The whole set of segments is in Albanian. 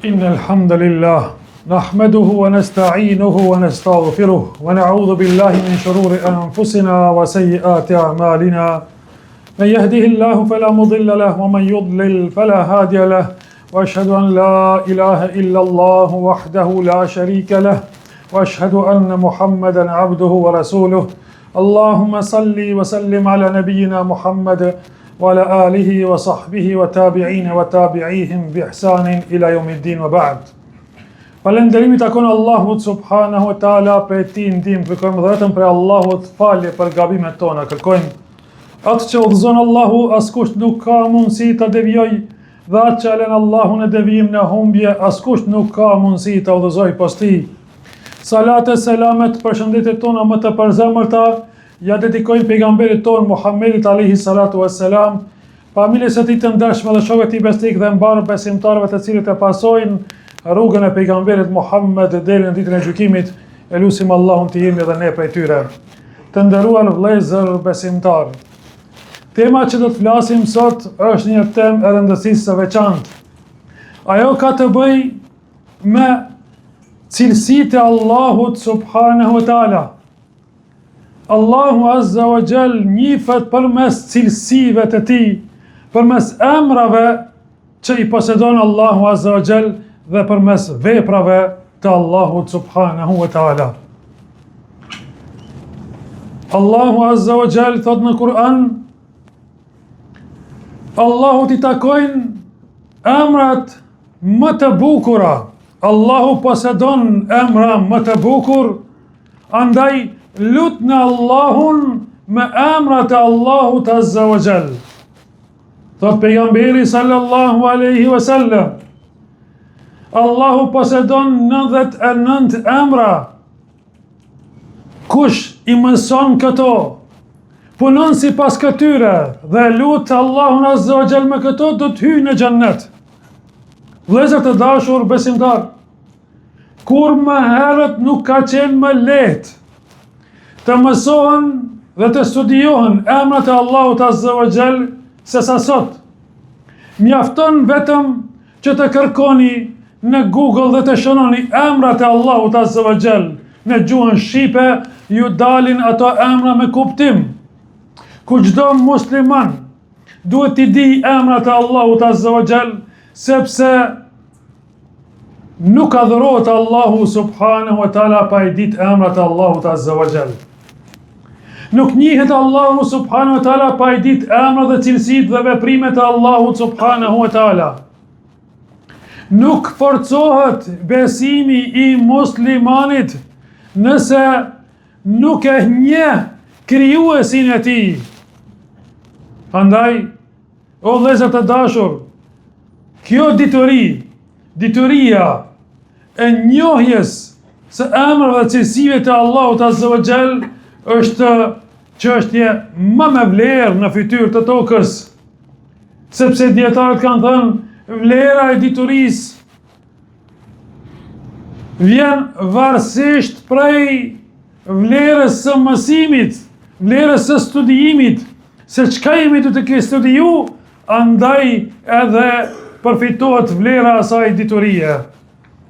إن الحمد لله نحمده ونستعينه ونستغفره ونعوذ بالله من شرور أنفسنا وسيئات أعمالنا من يهده الله فلا مضل له ومن يضلل فلا هادي له وأشهد أن لا إله إلا الله وحده لا شريك له وأشهد أن محمدا عبده ورسوله اللهم صل وسلم على نبينا محمد وعلى آله وصحبه وتابعين وتابعيهم بإحسان إلى يوم الدين وبعد Falënderimi i takon Allahut subhanahu wa taala prej tij ndihmë kërkojmë dhe vetëm prej Allahut falje për gabimet tona kërkojmë. Atë që udhëzon Allahu askush nuk ka mundësi ta devijojë dhe atë që e lën Allahu në devijim në humbje askush nuk ka mundësi ta udhëzojë pas tij. Salat e selamet përshëndetjet tona më të përzemërta ia dedikojmë pejgamberit tonë Muhammedit alaihi salatu wassalam, familjes së tij të ndershme dhe shokëve të tij besnikë dhe mbarë besimtarëve të cilët e pasojnë rrugën e pejgamberit Muhammed deri në ditën e gjykimit, e lusim Allahun të jemi edhe ne prej tyre. Të nderuar vëllezër besimtarë, tema që do të flasim sot është një temë e rëndësisë së veçantë. Ajo ka të bëjë me cilësitë e Allahut subhanahu wa taala. Allahu azza wa jall njihet përmes cilësive të tij, përmes emrave që i posedon Allahu azza wa jall dhe përmes veprave të Allahut subhanahu wa taala. Allahu azza wa jall thotë në Kur'an Allahut i takojnë emrat më të bukura. Allahu posedon emra më të bukur, andaj lutne Allahun me emrat e Allahut azza wa jall. Thot pejgamberi sallallahu alaihi wasallam, Allahu posedon 99 emra. Kush i mëson këto, punon sipas këtyre dhe lut Allahun azza wa jall me këto, do të hyjë në xhennet. Vëllezër të dashur besimtarë, kurrë më herët nuk ka qenë më lehtë të mësohen dhe të studiohen emrat e Allahut azza wa jall sesa sot. Mjafton vetëm që të kërkoni në Google dhe të shënoni emrat e Allahut azza wa jall në gjuhën shqipe, ju dalin ato emra me kuptim. Ku çdo musliman duhet t'i dijë emrat e Allahut azza wa jall, sepse nuk adhurohet Allahu subhanahu wa taala pa i ditë emrat e Allahut azza wa jall. Nuk njihet Allahu subhanahu wa taala pa i ditë emrat dhe cilësitë dhe veprimet e Allahut subhanahu wa taala. Nuk forcohet besimi i muslimanit nëse nuk e njeh krijuesin e tij. Andaj, o vëllezër të dashur, kjo dituri, dituria e njohjes së emrave dhe cilësive të Allahut Azza wa Jall është çështje më me vlerë në fytyrë të tokës. Sepse dijetarët kanë thënë, vlera e diturisë vjen varësisht prej vlerës së mësimit, vlerës së studimit, se çka jemi duke studiu, andaj edhe përfitohet vlera e asaj diturie.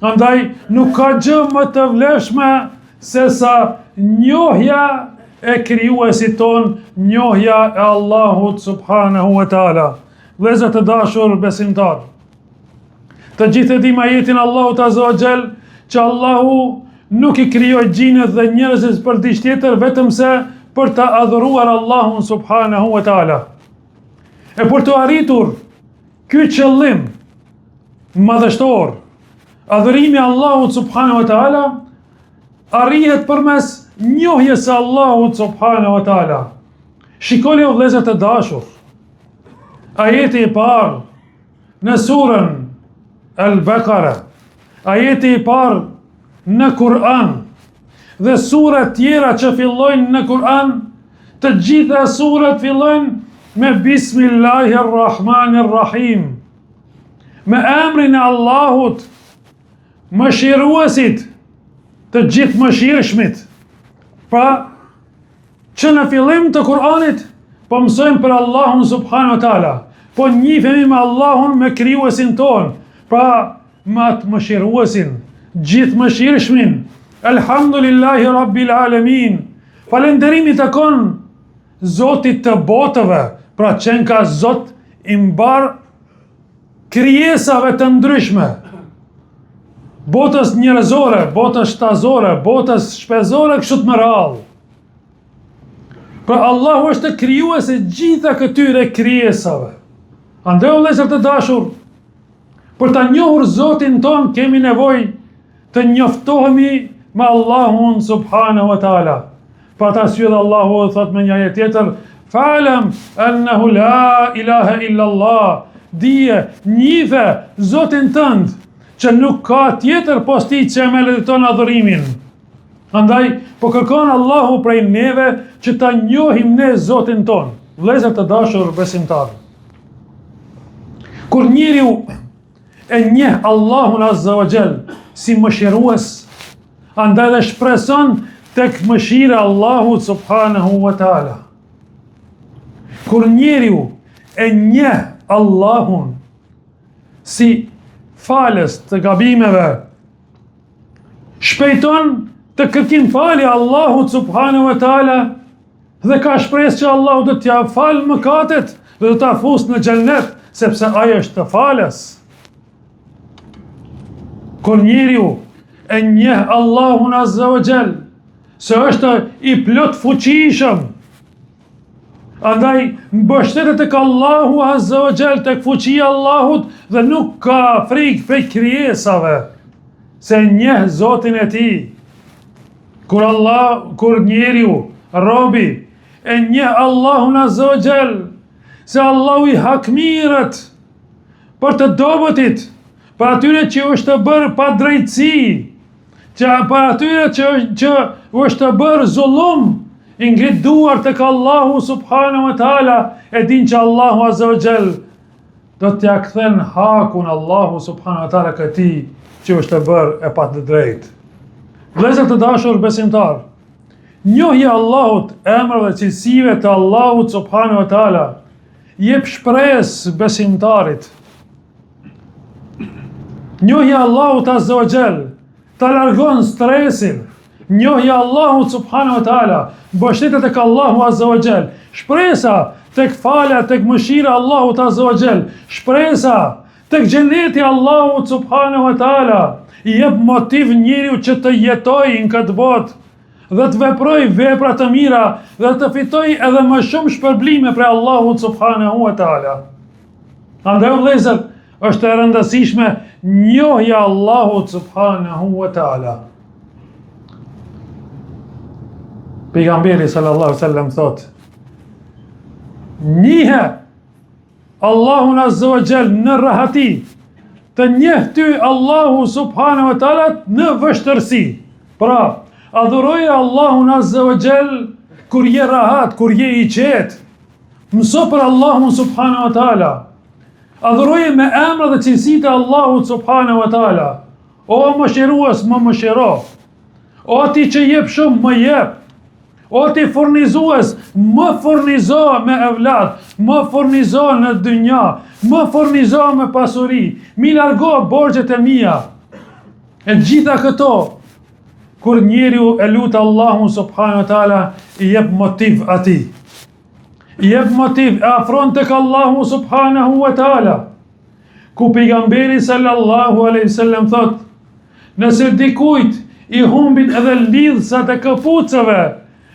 Andaj nuk ka gjë më të vlefshme sesa njohja e krijuesit tonë, njohja e Allahut subhanahu wa taala. Vëllezër të dashur besimtarë, Të gjithë e dimë ajetin e Allahut Azza wa Jall që Allahu nuk i krijoi xhinët dhe njerëzit për diç tjetër vetëm se për ta adhuruar Allahun subhanahu wa taala. E për t'u arritur ky qëllim madhështor, adhurimi i Allahut subhanahu wa taala arrihet përmes njohjes së Allahut subhanahu wa taala. Shikoni o vëllezër të dashur. Ajeti i parë Në surën Al-Bekare, ajeti i parë në Kur'an dhe surat tjera që fillojnë në Kur'an, të gjitha surat fillojnë me Bismillahirrahmanirrahim. Me emrin e Allahut, mëshiruesit, të gjithëmëshirshmit. Pra, Që në fillim të Kur'anit. Po mësojmë për Allahun subhanahu wa taala. Po njihemi me Allahun me krijuesin tonë, pra me atë mëshiruesin, gjithëmëshirshmin. Elhamdulillahi rabbil alamin. Falënderimi i takon Zotit të botëve, pra qenka Zot i mbarë krijesave të ndryshme. Botës njerëzore, botës shtazore, botës shpezore, kështu me radhë. Pra Allahu është krijues i gjitha këtyre krijesave. Andaj vëllezër të dashur, për ta njohur Zotin tonë kemi nevojë të njoftohemi me Allahun subhanahu wa taala. Për atë arsye edhe Allahu thotë me një ajet tjetër, "Fa'lam annahu la ilaha illa Allah." Dije, njife Zotin tënd që nuk ka tjetër pos tij që e meriton adhurimin. Andaj, po kërkon Allahu prej neve që ta njohim ne Zotin tonë, vëllezër të dashur besimtarë. Kur njeriu e njeh Allahun Azza wa Jall si mëshirues, andaj dhe shpreson tek mëshira e Allahut subhanahu wa taala. Kur njeriu e njeh Allahun si falës të gabimeve, Shpejton të kërkim falje Allahut subhanahu wa taala dhe ka shpresë që Allahu do t'ia falë mëkatet dhe do ta fusë në xhennet sepse ai është falës. Kur njeriu e njeh Allahun azza wa jall se është i plotfuqishëm Andaj, mbështetet tek Allahu Azza wa Jall, tek fuqia e Allahut dhe nuk ka frikë prej krijesave, se njeh Zotin e tij. Kur Allah, kur njeriu, robi, e njeh Allahun Azza wa Jall, se Allahu i hakmirret për të dobëtit, për atyre që është bërë padrejtësi, që për atyre që, që u është bërë zullum, i ngrit duart tek Allahu subhanahu wa taala, e din që Allahu azza wa jall do t'ia kthen hakun Allahu subhanahu wa taala këtij që është bërë e padrejtë. Vëllezër të dashur besimtarë, njohja e Allahut, emrave dhe cilësive të Allahut subhanahu wa taala, jep shpresë besimtarit. Njohja e Allahut Azza wa Jall ta largon stresin. Njohja e Allahut subhanahu wa taala, mbështetja tek Allahu Azza wa Jall, shpresa tek falja, tek mëshira e Allahut Azza wa Jall, shpresa tek xheneti i Allahut subhanahu wa taala, i jep motiv njeriut që të jetojë në këtë botë dhe të veprojë vepra të mira dhe të fitojë edhe më shumë shpërblime prej Allahut subhanahu wa taala. Andaj o vëllezër, është e rëndësishme njohja e Allahut subhanahu wa taala. Pejgamberi sallallahu alaihi wasallam thotë: Njihe Allahun azza wa jall në rahati, të njeh ty Allahu subhanahu wa taala në vështirësi. Pra, adhuroje Allahun azza wa jall kur je rahat, kur je i qetë. Mëso për Allahun subhanahu wa taala. Adhuroje me emra dhe cilësitë e Allahut subhanahu wa taala. O mëshirues, më mëshiro. O ti që jep shumë, më jep. O ti furnizues, më furnizo me evlad, më furnizo në dynja, më furnizo me pasuri, m'i largo borxhet e mia. E gjitha këto, kur njeriu e lut Allahun subhanahu wa taala, i jep motiv atij. I jep motiv, e afron tek Allahu subhanahu wa taala. Ku pejgamberi sallallahu alaihi wasallam thotë, nëse dikujt i humbin edhe lidhësat e këpucëve,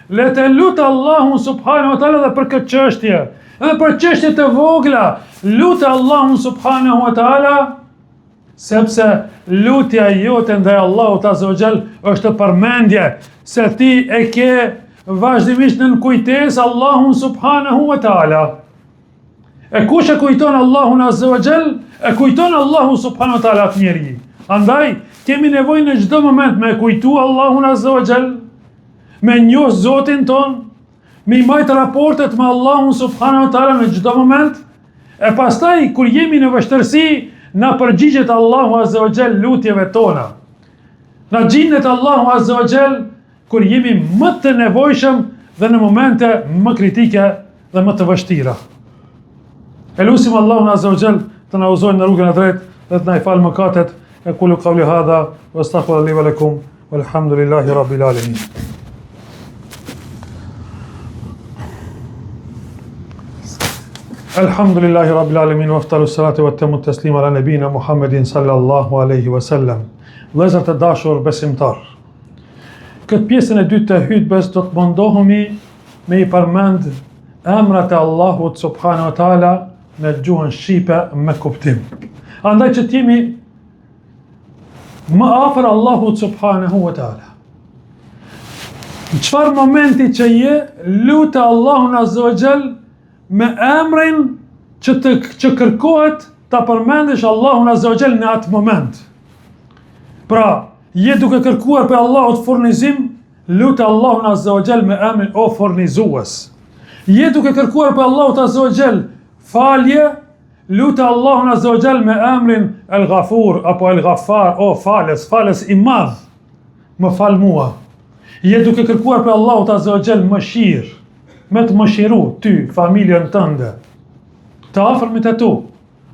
le të lut Allahun subhanahu wa taala dhe për këtë çështje, edhe për çështje të vogla, lute Allahun subhanahu wa taala Sepse lutja jote ndaj Allahut Azza wa Jall është përmendje se ti e ke vazhdimisht në kujtesë Allahun subhanahu wa taala. E kush e kujton Allahun Azza wa Jall, e kujton Allahu subhanahu wa taala atë njeri. Andaj kemi nevojë në çdo moment me kujtu Allahun Azza wa Jall, me njoh Zotin tonë, Me i majtë raportet me Allahun subhanahu wa taala në çdo moment, e pastaj kur jemi në vështirësi, na përgjigjet Allahu azza wa jall lutjeve tona. Na gjindet Allahu azza wa jall kur jemi më të nevojshëm dhe në momente më kritike. dhe më të vështira. E lusim Allahun Azza wa Jall të na udhëzojë në rrugën e drejtë dhe të na i falë mëkatet. Ekulu kauli hadha wa astaghfirullaha li wa lakum walhamdulillahi rabbil alamin. Elhamdulillahi Rabbil Alamin wa afdalu salatu wa tamu taslim ala nabina Muhammedin sallallahu alaihi wa sallam. Vëllezër të dashur besimtar. Këtë pjesën e dytë të hutbes do të mundohemi me i përmend emrat e Allahut subhanahu wa taala në gjuhën shqipe me kuptim. Andaj që të jemi më afër Allahut subhanahu wa taala. Në çfarë momenti që je, lute Allahun azza wa jall me emrin që të që kërkohet ta përmendësh Allahun azza wa jall në atë moment. Pra, je duke kërkuar prej Allahut furnizim, Lute Allahun Azza wa Jall me emrin o furnizues. Je duke kërkuar prej Allahut Azza wa Jall falje, lute Allahun Azza wa Jall me emrin El Ghafur apo El Ghaffar, o falës, falës i madh. Më fal mua. Je duke kërkuar prej Allahut Azza wa Jall mëshirë, me të mëshiru ty, familjen tënde, të afërmit e tu.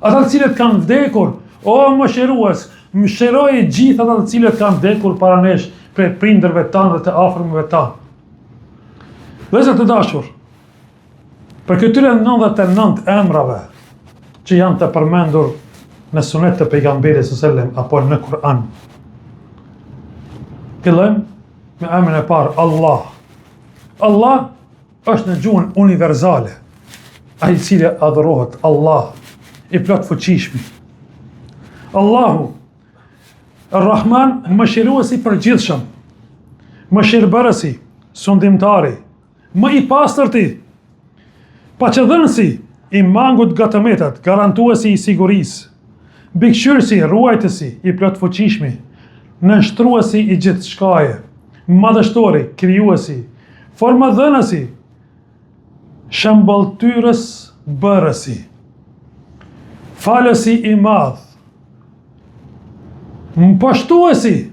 Ata të cilët kanë vdekur, o mëshirues, mëshiroji gjithë ata të cilët kanë vdekur para nesh prej prindërve tanë dhe të afërmve tanë. Vëllezër të dashur, prej këtyre 99 emrave që janë të përmendur në sunet të pejgamberit sallallahu alajhi wasallam apo në Kur'an. Fillojmë me emrin e parë Allah. Allah është në gjuhën universale, ai i cili adhurohet, Allah, i plotfuqishmi. Allahu, Rahman, mëshiruesi i përgjithshëm, mëshirëbërësi, sundimtari, më i pastërti, paqedhënësi, i mangut nga të metat, garantuesi i sigurisë, mbikëqyrësi, ruajtësi, i plotfuqishmi, nënshtruesi i gjithçkaje, madhështori, krijuesi, Formëdhënësi, shëmbëlltyrës bërësi, falësi i madh, mposhtuesi,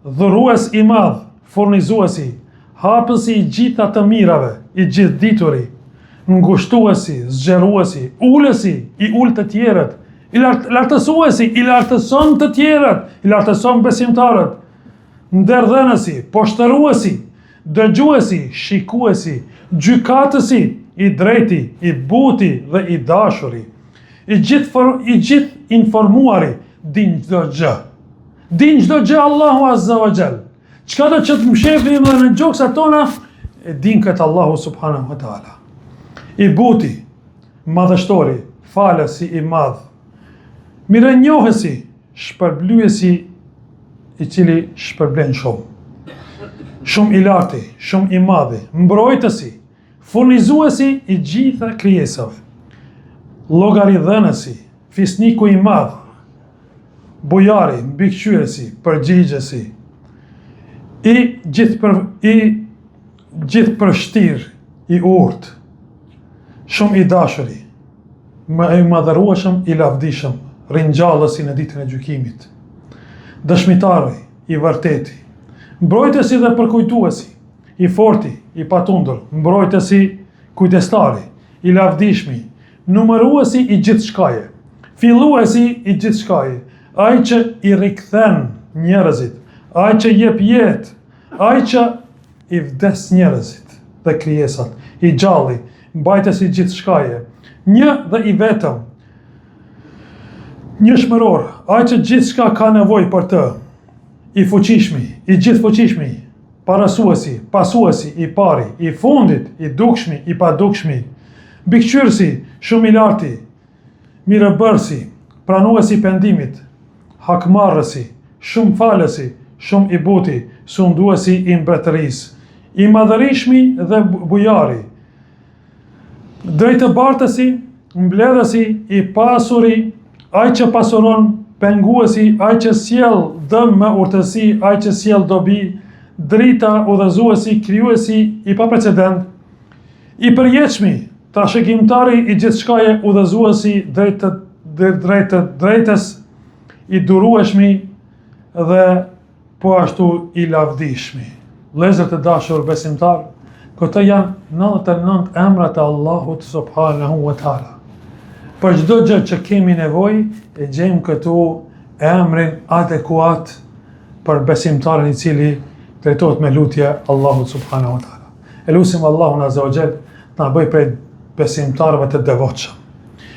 dhurues i madh, furnizuesi, hapësi i gjitha të mirave, i gjithdituri, ngushtuesi, zgjeruesi, ulësi, i ul të tjerët, i lartësuesi, i lartëson të tjerët, i lartëson besimtarët, Nderdhënësi, poshtëruesi, dëgjuesi, shikuesi, gjykatësi, i drejti, i buti dhe i dashuri. I gjithë for, i gjithë informuari din çdo gjë. Din çdo gjë Allahu Azza wa Jall. Çkado që të mshefim dhe në gjoksat tona, e din këtë Allahu Subhanahu wa Ta'ala. I buti, madhështori, falësi i madh, mirënjohësi, Shpërblyesi i cili shpërblen shumë. Shumë i larti, shumë i madhi, mbrojtësi, furnizuesi i gjitha krijesave. Llogaridhënësi, fisniku i madh, bujari, mbikëqyrësi, përgjigjësi, i gjithë për, i gjithëpërfshiri, i urtë, shumë i dashuri, Më i madhërueshëm i lavdishëm, ringjallësi në ditën e gjykimit. Dëshmitari, i vërteti, mbrojtësi dhe përkujtuesi, i forti, i patundur, mbrojtësi, kujdestari, i lavdishmi, numëruesi i gjithçkaje, filluesi i gjithçkaje, ai që i rikthen njerëzit, ai që jep jetë, ai që i vdes njerëzit dhe krijesat, i gjalli, mbajtës i gjithçkaje, një dhe i vetëm, njëshmëror, ai që gjithçka ka nevojë për të, i fuqishmi, i gjithëfuqishmi, parasuesi, pasuesi, i pari, i fundit, i dukshmi, i padukshmi, mbikëqyrësi, shumë i larti, Mirëbërësi, pranuesi i pendimit, hakmarrësi, shumë falësi, shumë i buti, sunduesi i mbretërisë, i madhërishmi dhe bujari, drejtëbartësi, mbledhësi, i pasuri, ai që pasuron, penguesi, ai që sjell dëm me urtësi, ai që sjell dobi, drita, udhëzuesi, krijuesi i paprecedent, i përjetshmi, Trashëgimtari i gjithçkaje, udhëzuesi drejt të drejt të drejtës, i durueshmi dhe po ashtu i lavdishmi. Vëllezër të dashur besimtar, Këto janë 99 emrat e Allahut subhanahu wa taala. Për çdo gjë që kemi nevojë, e gjejmë këtu emrin adekuat për besimtarin i cili drejtohet me lutje Allahut subhanahu wa taala. E lusim Allahun azza wa jall të na bëjë prej besimtarëve të devotshëm.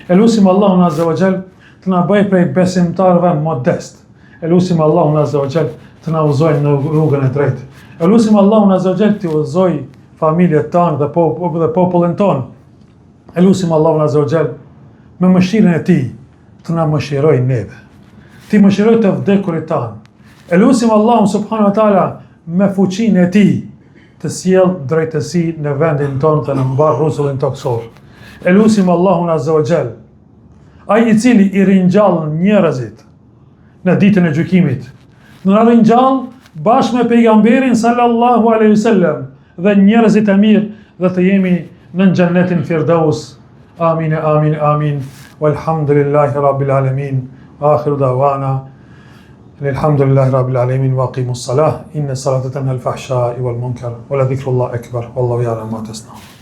E lusim Allahun azza wa jall të na bëjë prej besimtarëve modest. E lusim Allahun azza wa jall të na udhëzojë në rrugën e drejtë. E lusim Allahun azza wa jall të udhëzojë familjet tanë dhe, po, dhe popullin tonë. E lusim Allahun azza wa jall me mëshirën e tij të na mëshirojë neve. T'i mëshirojë të vdekurit tanë. E lusim Allahun subhanahu wa taala me fuqinë e tij të sjellë drejtësi në vendin tonë dhe në mbarë rruzullin tokësor. E lusim Allahun azza wa jall Ai i cili i ringjall njerëzit në ditën e gjykimit, të na ringjall bashkë me pejgamberin sallallahu alaihi wasallam dhe njerëzit e mirë dhe të jemi në xhennetin Firdaus. Amin, amin, amin. Walhamdulillahi rabbil alamin. Akhiru da'wana. Alhamdulillahi rabbil alamin wa aqimus salah. Inna salata tanha al-fahsha'i wal munkar. Wa la dhikrullah akbar. Wallahu ya'lamu ma tasna'un.